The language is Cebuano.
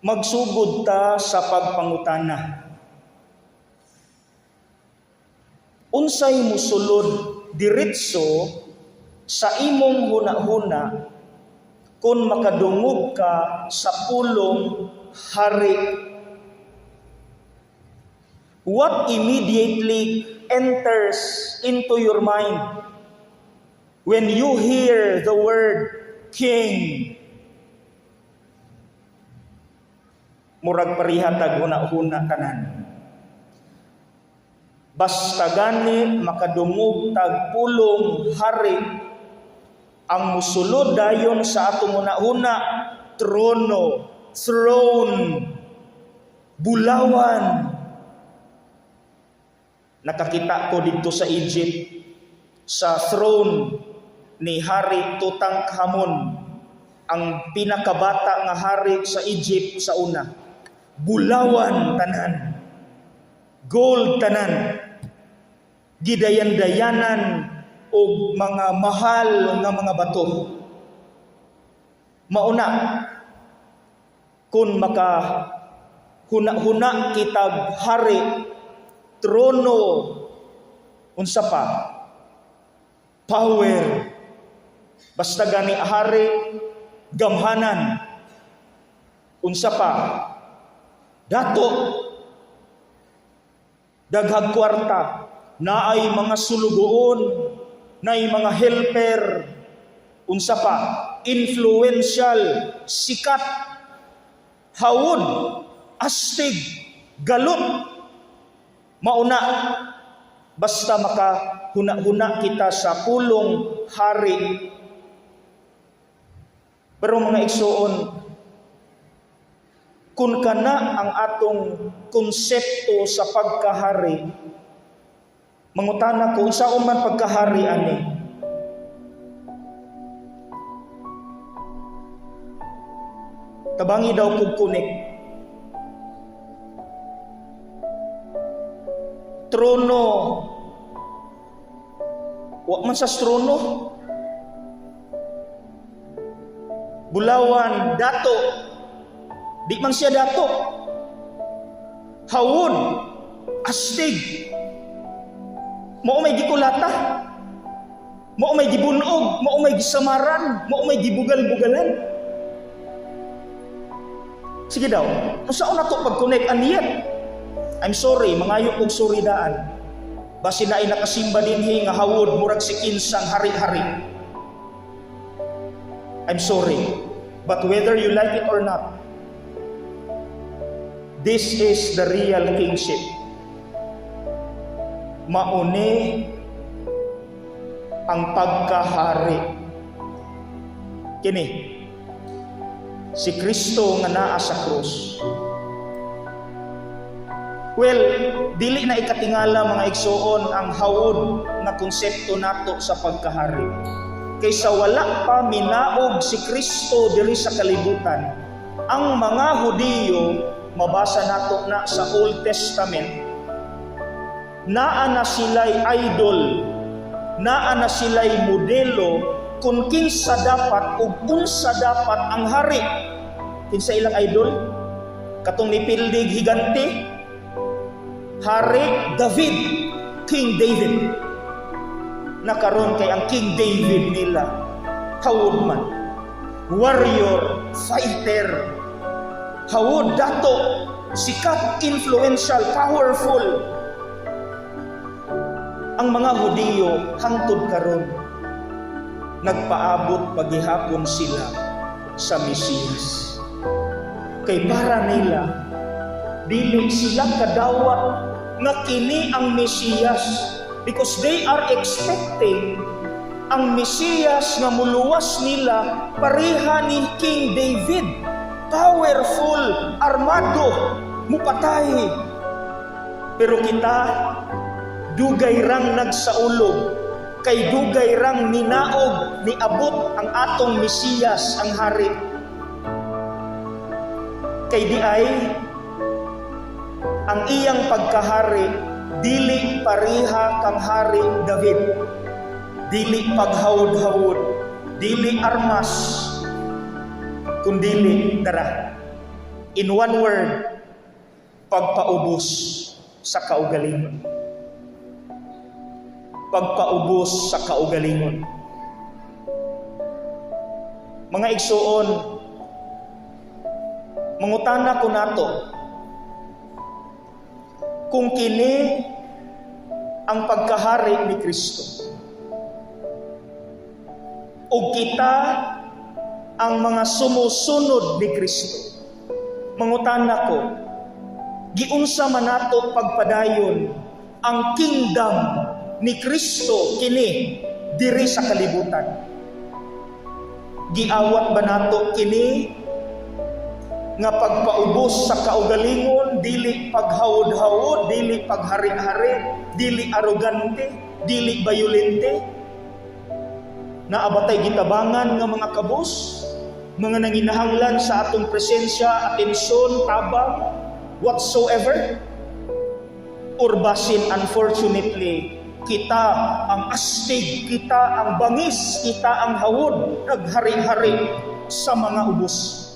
Magsugod ta sa pagpangutana. Unsay musulod diretso sa imong hunahuna kung makadungog ka sa pulong "hari"? What immediately enters into your mind when you hear the word "king"? Murag pareha tag huna-huna tanan. Basta gani makadungog tag pulong "hari", ang musulod dayon sa atong huna-huna, trono, throne, bulawan. Nakakita ko didto sa Egypt sa throne ni Hari Tutankhamun, ang pinakabata nga hari sa Egypt sa una. Bulawan tanan. Gold tanan. Gidayan-dayanan og mga mahal nga mga bato. Mauna kung maka huna-huna kitag hari, trono, unsa pa? Power. Basta gani hari, gamhanan. Unsa pa? Dato. Daghag kwarta, naay mga sulugoon, naay mga helper. Unsa pa? Influential, sikat, hawod, astig, galot. Mauna basta maka huna-huna kita sa pulong "hari". Pero mga igsuon, kung kana ang atong konsepto sa pagkahari, mangutana ko, unsaon man pagkahari ani? Tabangi daw kog kunik. Trono. Wa man sa trono. Bulawan, dato. Di man siya dato. Hawod, astig. Mao may gikulata. Mao may gibunog, mao may gisamaran, mao may gibugal-bugalan. Sige daw, unsaon nato pag-connect and yet? I'm sorry, mangayo kog sorry daan. Basin naay nakasimba dinhi nga hawod murag si kinsang hari-hari. I'm sorry, but whether you like it or not, this is the real kingship. Mauni ang pagkahari. Kini, si Kristo nga naa sa krus. Well, dili na ikatingala, mga igsuon, ang hawod nga konsepto nato sa pagkahari. Kaysa wala pa minaog si Kristo diri sa kalibutan, ang mga Hudiyo, mabasa nato na sa Old Testament, naa na sila'y idol, naa na sila'y modelo kung kinsa dapat ug unsa dapat ang hari. Kinsa ilang idol? Katong nipildig higante, Hari David, King David. Nakaron kay ang King David nila, hawod man. Warrior, fighter, hawod, dato, sikat, influential, powerful. Ang mga Hudiyo hangtod karon nagpaabot pagihapon sila sa Mesiyas. Kay para nila dili sila kadawat nga kini ang Mesiyas because they are expecting ang Mesiyas nga muluwas nila pareha ni King David, powerful, armado, mupatay. Pero kita dugay rang nagsaulog kay dugay rang ninaog, niabot ang atong Mesiyas, ang hari. Kay di ay ang iyang pagkahari dili pareha kang Hari David. Dili paghawod-hawod, dili armas, kundili dara. In one word, pagpaubos sa kaugalingon. Pagpaubos sa kaugalingon. Mga igsuon, mangutana ko nato kung kini ang pagkahari ni Kristo ug kita ang mga sumusunod ni Kristo. Mangutana ko, giunsa man nato pagpadayon ang kingdom ni Kristo kini diri sa kalibutan? Giawat ba nato kini nga pagpaubos sa kaugalingon, dili paghawod-hawod, dili paghari-hari, dili arogante, dili bayolente? Naa ba tay gitabangan nga mga kabus, mga nanginahanglan sa atong presensya, atensyon, tabang, whatsoever? Or basin unfortunately, kita ang astig, kita ang bangis, kita ang hawod, naghari-hari sa mga ubos.